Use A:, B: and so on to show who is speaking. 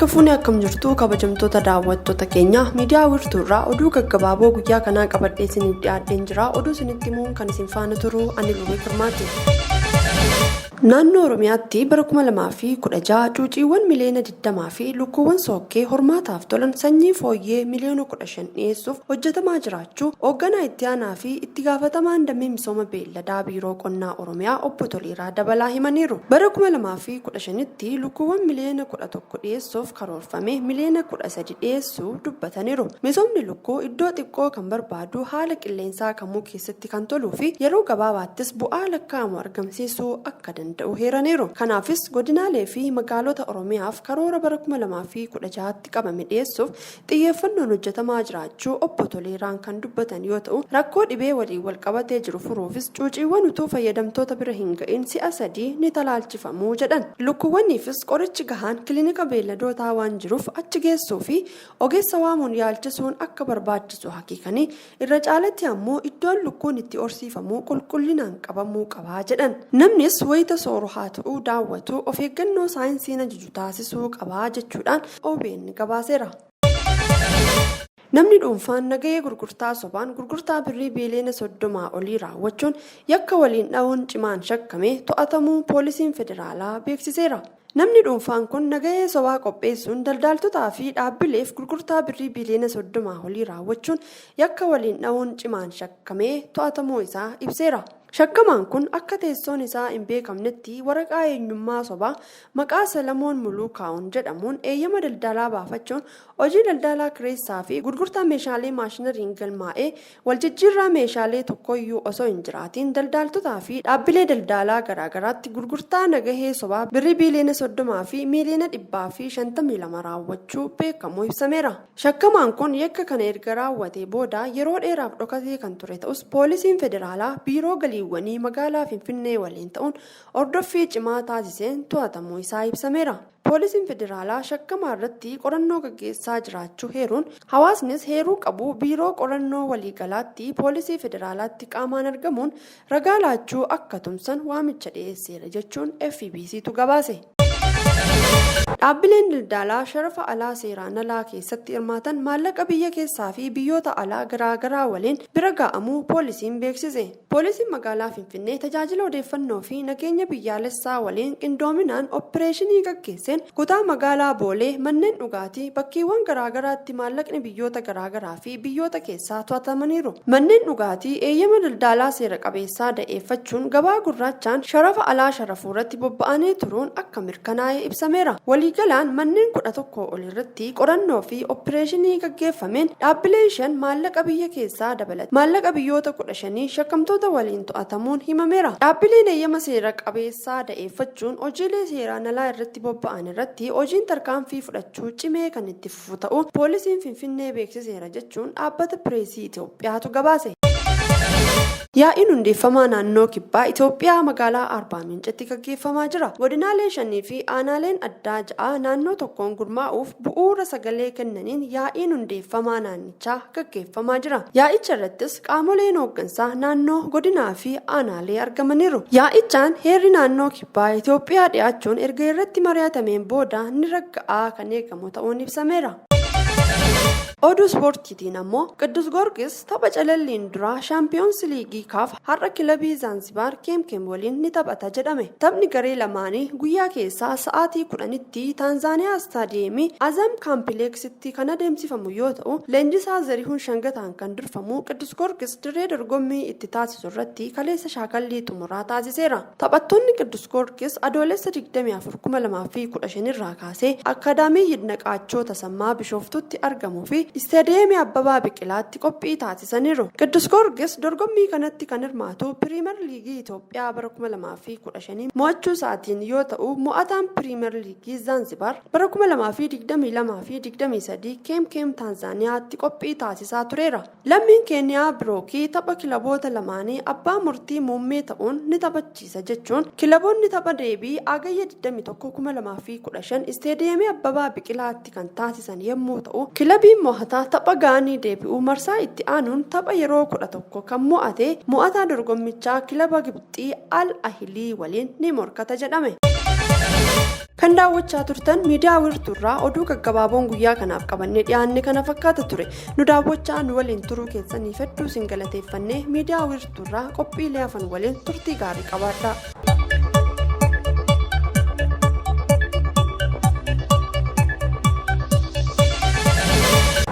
A: Harka fuunee akkam jirtu kabajamtoota daawwattoota keenya miidiyaa wiirtuu irraa oduu gaggabaaboo guyyaa kanaa qabadhee isiniif dhiyaadheen jira. Oduu isinitti himuun kan isin faana turu ani Lubee Girmaati. Naannoo Oromiyaatti bara 2016 cuuciiwwan miliyoona 20 fi lukkuuwwan sookkee hormaataaf tolan sanyii fooyyee miliyoona 15 dhiyeessuuf hojjetamaa jiraachuu hoogganaa itti aanaa fi itti gaafatamaan damee misooma beelladaa Biiroo Qonnaa Oromiyaa obbo Toleeraa Dabalaa himaniiru. Bara 2015tti lukkuuwwan miliyoona 11 dhiyeessuuf karoorfame miliyoona 13 dhiyeessuu dubbataniiru. Misoomni lukkuu iddoo xiqqoo kan barbaadu haala qilleensaa kamuu keessatti kan toluu fi yeroo gabaabaattis bu'aa lakkaa'amu argamsiisuu akka danda'u heeraniiru. Kanaafis godinaalee fi magaalota Oromiyaaf karoora bara 2016tti qabame dhiyeessuuf xiyyeeffannoon hojjetamaa jiraachuu obbo Toleeraan kan dubbatan yoo ta'u, rakkoo dhibee waliin walqabatee jiru furuufis cuuciiwwan utuu fayyadamtoota bira hin ga'in si'a sadii ni talaalchifamu jedhan. Lukkuuwwaniifis qorichi gahaan kilinika beelladootaa waan jiruuf achi geessuu fi ogeessa waamuun yaalchisuun akka barbaachisu akeekanii, irra caalatti ammoo iddoon lukkuun itti horsiifamu qulqullinaan qabamuu qaba jedhan. Namnis wayita sooru haa ta'u daawwatu of eeggannoo saayinsiin ajaju taasisuu qaba jechuudhaan OBN gabaaseera. Namni dhuunfaan nagahee gurgurtaa sobaan gurgurtaa birrii biiliyoona 30 olii raawwachuun yakka waliin dha'uun cimaan shakkame to'atamuu poolisiin federaalaa beeksiseera. Namni dhuunfaan kun nagahee sobaa qopheessuun daldaaltotaa fi dhaabbileef gurgurtaa birrii biiliyoona 30 olii raawwachuun yakka waliin dha'uun cimaan shakkamee to'atamuu isaa ibseera. Shakkamaan kun akka teessoon isaa hin beekamnetti waraqaa eenyummaa sobaa maqaa Salamoon Muluu Kaawun jedhamuun eeyyama daldalaa baafachuun hojii daldalaa kireessaa fi gurgurtaa meeshaalee maashinariin galmaa'ee waljijjiirraa meeshaalee tokkoyyuu osoo hin jiraatiin daldaaltotaa fi dhaabbilee daldalaa garaagaraatti gurgurtaa nagahee sobaa birrii biiliyoona 30 fi miiliyoona 152 raawwachuu beekamuu ibsameera. Shakkamaan kun yakka kana erga raawwatee booda yeroo dheeraaf dhokatee kan ture ta'us poolisiin federaalaa biiroo galiiwwanii magaalaa Finfinnee waliin ta'uun hordoffii cimaa taasiseen to'atamuu isaa ibsameera. Poolisiin federaalaa shakkamaa irratti qorannoo gaggeessaa jiraachuu heeruun hawaasnis heeruu qabu biiroo qorannoo waliigalaatti poolisii federaalaatti qaamaan argamuun ragaa laachuu akka tumsan waamicha dhiyeesseera jechuun FBCtu gabaase. Dhaabbileen daldalaa sharafa alaa seeraan alaa keessatti hirmaatan maallaqa biyya keessaa fi biyyoota alaa garaagaraa waliin bira ga'amuu poolisiin beeksise. Poolisiin magaalaa Finfinnee tajaajila odeeffannoo fi nageenya biyyaalessaa waliin qindoominaan oppireeshinii gaggeesseen kutaa magaalaa Boolee manneen dhugaatii bakkeewwan garaagaraatti maallaqni biyyoota garaagaraa fi biyyoota keessaa to'atamaniiru. Manneen dhugaatii eeyyama daldalaa seera qabeessaa da'eeffachuun gabaa gurraachaan sharafa alaa sharafuu irratti bobba'anii turuun akka mirkanaa'e ibsameera. Waliigalaan manneen 11 ol irratti qorannoo fi oppireeshinii gaggeeffameen dhaabbileen 5 maallaqa biyya keessaa dabalate maallaqa biyyoota 15 shakkamtoota waliin to'atamuun himameera. Dhaabbileen eeyyama seera qabeessaa da'eeffachuun hojiilee seeraan alaa irratti bobba'an irratti hojiin tarkaanfii fudhachuu cimee kan itti fufu ta'uu poolisiin Finfinnee beeksiseera jechuun dhaabbata pireesii Itoophiyaatu gabaase. Yaa'iin hundeeffamaa naannoo kibbaa Itoophiyaa magaalaa Arbaa Mincitti gaggeeffamaa jira. Godinaalee 5 fi aanaaleen addaa 6 naannoo tokkoon gurmaa'uuf bu'uura sagalee kennaniin yaa'iin hundeeffamaa naannichaa gaggeeffamaa jira. Yaa'icha irrattis qaamoleen hooggansaa naannoo, godinaa fi aanaalee argamaniiru. Yaa'ichaan heerri naannoo kibbaa Itoophiyaa dhiyaachuun erga irratti mari'atameen booda ni ragga'aa kan eegamu ta'uun ibsameera. Oduu ispoortiitiin ammoo Qiddus Goorgis tapha calalliin duraa Shaampiyoonsi Liigii CAF har'a kilabii Zaanzibaar Keemkeem waliin ni taphata jedhame. Taphni garee lamaanii guyyaa keessaa sa'aatii 10tti Taanzaaniyaa Istaadiyeemii Azam Kaampileeksitti kan adeemsifamu yoo ta'u, leenjisaa Zarihuun Shangataan kan durfamu Qiddus Goorgis dirree dorgommii itti taasisu irratti kaleessa shaakallii xumuraa taasiseera. Taphattoonni Qiddus Goorgis Adoolessa 24, 2015 irraa kaasee Akkaadaamii Yidnaqaachoo Tasammaa Bishooftuutti argamuu fi Istaadiyeemii Abbabaa Biqilaatti qophii taasisaniiru. Qiddus Goorgis dorgommii kanatti kan hirmaatu Piriimer Liigii Itoophiyaa bara 2015 mo'achuu isaatiin yoo ta'u, mo'ataan Piriimer Liigii Zaanzibaar bara 2022 fi 23 Keemkeem Taanzaaniyaatti qophii taasisaa tureera. Lammiin Keeniyaa Birookii tapha kilaboota lamaanii abbaa murtii muummee ta'uun ni taphachiisa jechuun kilaboonni tapha deebii Hagayya 21, 2015 Isteediyeemii Abbabaa Biqilaatti kan taasisan yommuu ta'u, kilabiin mo'ataa tapha ga'anii deebi'uu marsaa itti aanuun tapha yeroo 11 kan mo'ate mo'ataa dorgommichaa kilaba Gibxii Al Ahilii waliin ni morkata jedhame. Kan daawwachaa turtan miidiyaa Wiirtuurraa oduu gaggabaaboon guyyaa kanaaf qabannee dhiyaanne kana fakkaata ture. Nu daawwachaa nu waliin turuu keessaniif hedduu isin galateeffannee, miidiyaa Wiirtuurraa qophiilee hafan waliin turtii gaarii qabaadhaa.